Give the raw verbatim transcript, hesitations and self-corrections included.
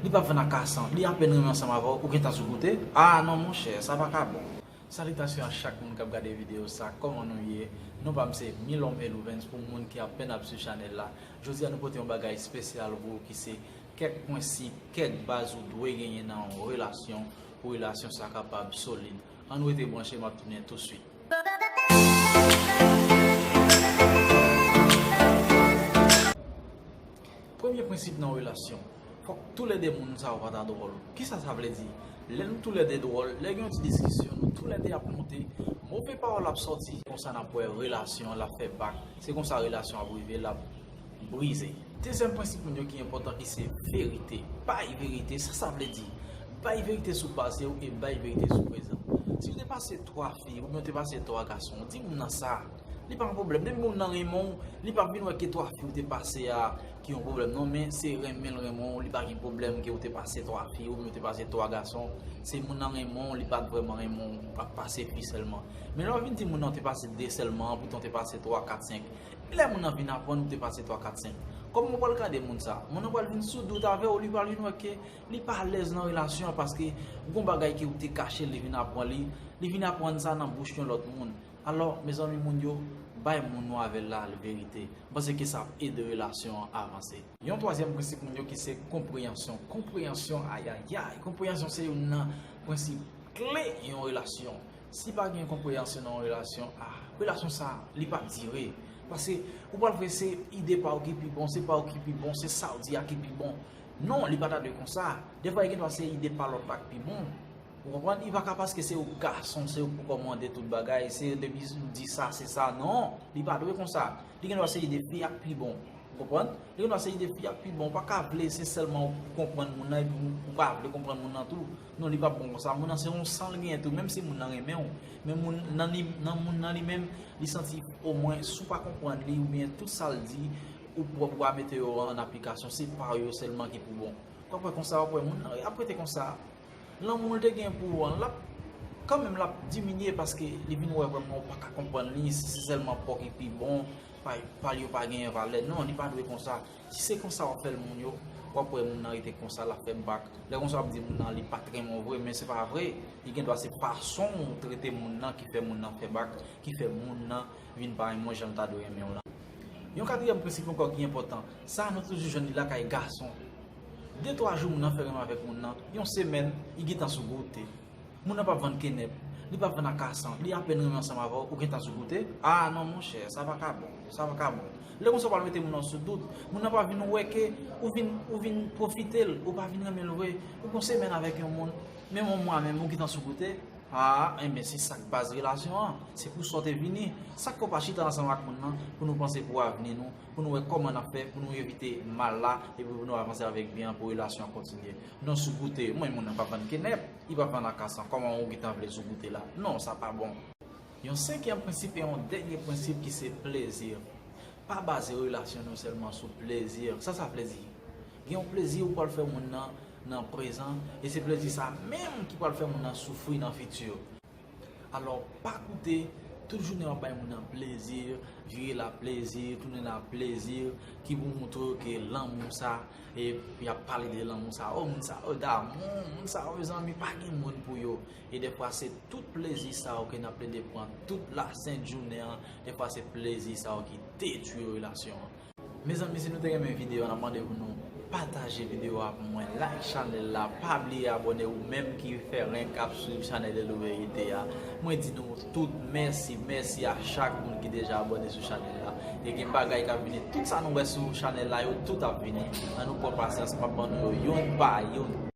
Li p ap vann a kat san, li apèn renmen ansanm avè w, ou gentan sou goute? Ah non, monchè, sa pa ka bon. Salitasyon a chak moun k ap gade videyo sa, kòman nou ye? Non pa m se Milon Elouvens pou moun ki apèn ap swiv chanèl la. Jodi a nou pote yon bagay espesyal pou ou ki se kèk prensip, kèk baz ou dwe genyen nan yon relasyon pou relasyon sa kapab solid. Ann rete branche, m ap tounen touswit. Premye prensip nan relasyon, fòk toulède moun sa yo pa ta dwòl. Kisa sa vle di? Lè nou toulède dwòl, lè gen yon ti diskisyon, nou toulède ap monte, move pawòl ap sòti, konsa n ap wè relasyon an l ap fè bak. Se konsa relasyon ap rive, l ap brize. Dezyèm prensip moun yo ki enpòtan ki se verite. Bay verite, sa sa vle di? Bay verite sou pase w e bay verite sou prezan. Si w te pase twa fi oubyen w te pase twa gason, di moun nan sa. Li pa yon pwoblèm. Depi moun nan renmen w, li p ap vin wè ke twa fi w te pase a ki yon pwoblèm non, men se renmen l renmen w, li pa gen pwoblèm ke w te pase twa fi oubyen w te pase twa gason. Se moun nan renmen w, li pa t vrèman renmen w, w ap pase fi sèlman. Men lè w vin di moun nan w te pase de sèlman, poutan w te pase twa, kat, senk. Lè moun nan vin aprann ou te pase twa, kat, senk, kòman w pral gade moun sa? Moun nan pral vin sou dout avè w, li pral vin wè ke li pa alèz nan relasyon an paske gon bagay ke ou te kache l, li vin aprann li, li vin aprann sa nan bouch yon lòt moun. Alò, mezanmi, moun yo, bay moun nou avè l la verite. M panse ke sa ap ede relasyon an avanse. Yon twazyèm prensip moun yo ki se konpreyansyon. Konpreyansyon, ayayay. Konpreyansyon se youn nan prensip kle yon relasyon. Si pa gen konpreyansyon nan yon relasyon, ah, relasyon sa, li p ap dire. Paske ou pral vle se ide pa w ki pi bon, se pa w ki pi bon, se sa w di a ki pi bon. Non, li pa ta dwe konsa. Defwa, li gen dwa se ide pa lòt la k pi bon. Ou konprann? Li pa ka paske se ou gason, se ou pou kòmande tout bagay, se depi ou di sa, se sa. Non, li pa dwe konsa. Li gen dwa se ide fi a k pi bon. Ou konprann? Li gen dwa se ide fi a k pi bon. Ou pa ka vle se sèlman ou pou konprann moun nan epi ou, ou pa vle konprann moun nan tou. Non, li p ap bon konsa. Moun nan se yon san l genyen tou, menm si moun nan renmen w. Men moun nan li, nan moun nan li menm, li santi omwen si w pa konprann li oubyen tout sa l di, ou pwòp ou a mete yo an aplikasyon, se pa yo sèlman ki pou bon. W ap wè konsa, w ap wè moun nan ap rete konsa. Lanmou l te gen pou ou an, l ap, kanmenm l ap diminye paske li vin wè vrèman ou pa ka konprann li, si se sèlman pa w ki pi bon, pa, pa l yo pa genyen valè. Non, li pa dwe konsa. Si se konsa w ap fè l moun yo, w ap wè moun nan rete konsa, l ap fè bak. Lè konsa w ap di moun nan li pa t renmen w vre, men se pa vre. Li gen dwa se fason w trete moun nan ki fè moun nan fè bak, ki fè moun nan vin pa renmen w jan l ta dwe renmen w lan. Yon katriyèm prensip ankò ki enpòtan, sa nou toujou jwenn li lakay gason. De twa jou moun nan fè renmen avèk moun nan, yon semèn, li gentan sou goute. Moun nan p ap vann kenèp, li p ap vann akasan, li apèn renmen ansanm avè w, ou gentan sou goute? Ah non, monchè, sa pa ka bon, sa pa ka bon. Lè konsa, w pral mete moun nan sou dout. Moun nan pral vin wè ke ou vin, ou vin pwofite l, ou pa vin renmen l vre. Ou gon semèn avèk yon moun, menm yon mwa menm, ou gentan sou goute. Ah, enben, se sa k baz relasyon an. Se pou sa w te vini. Sa k fè w pa chita ansanm ak moun nan pou nou panse pou avni nou, pou nou wè kòman n ap fè, pou nou evite mal la, epi pou nou avanse avèk byen an, pou relasyon an kontinye. Non, sou goute, mwen, moun nan p ap vann kenèp, li p ap vann akasan. Kòman ou gentan vle sou goute la? Non, sa pa bon. Yon senkyèm prensip e yon dènye prensip ki se plezi. Pa baze relasyon nou sèlman sou plezi. Sa sa vle di? Gen yon plezi ou pral fè moun nan nan prezan, e se plezi sa menm ki pral fè moun nan soufri nan fiti. Alò, pa koute, tout jounen w ap bay moun nan plezi, vire l a plezi, tounen l a plezi, ki pou montre w ke lanmou sa, e y ap pale de lanmou sa, o moun sa, o damou, moun sa, o mezanmi, pa gen moun pou yo. E dèfwa se tout plezi sa yo ke n ap plede pran tout lasent jounen an, dèfwa se plezi sa yo ki detwi relasyon an. Mezanmi, si nou te renmen videyo a, n ap mande pou nou pataje videyo a pou mwen, like chanèl la, pa bliye abòne ou menm ki fè renk ap swiv chanèl Elo Verite a. Mwen di nou tout mèsi, mèsi a chak moun ki deja abòne sou chanèl la. E gen bagay k ap vini, tout sa nou wè sou chanèl la yo, tout ap vini. Ann nou pran pasyans, m ap ban nou yo youn pa youn.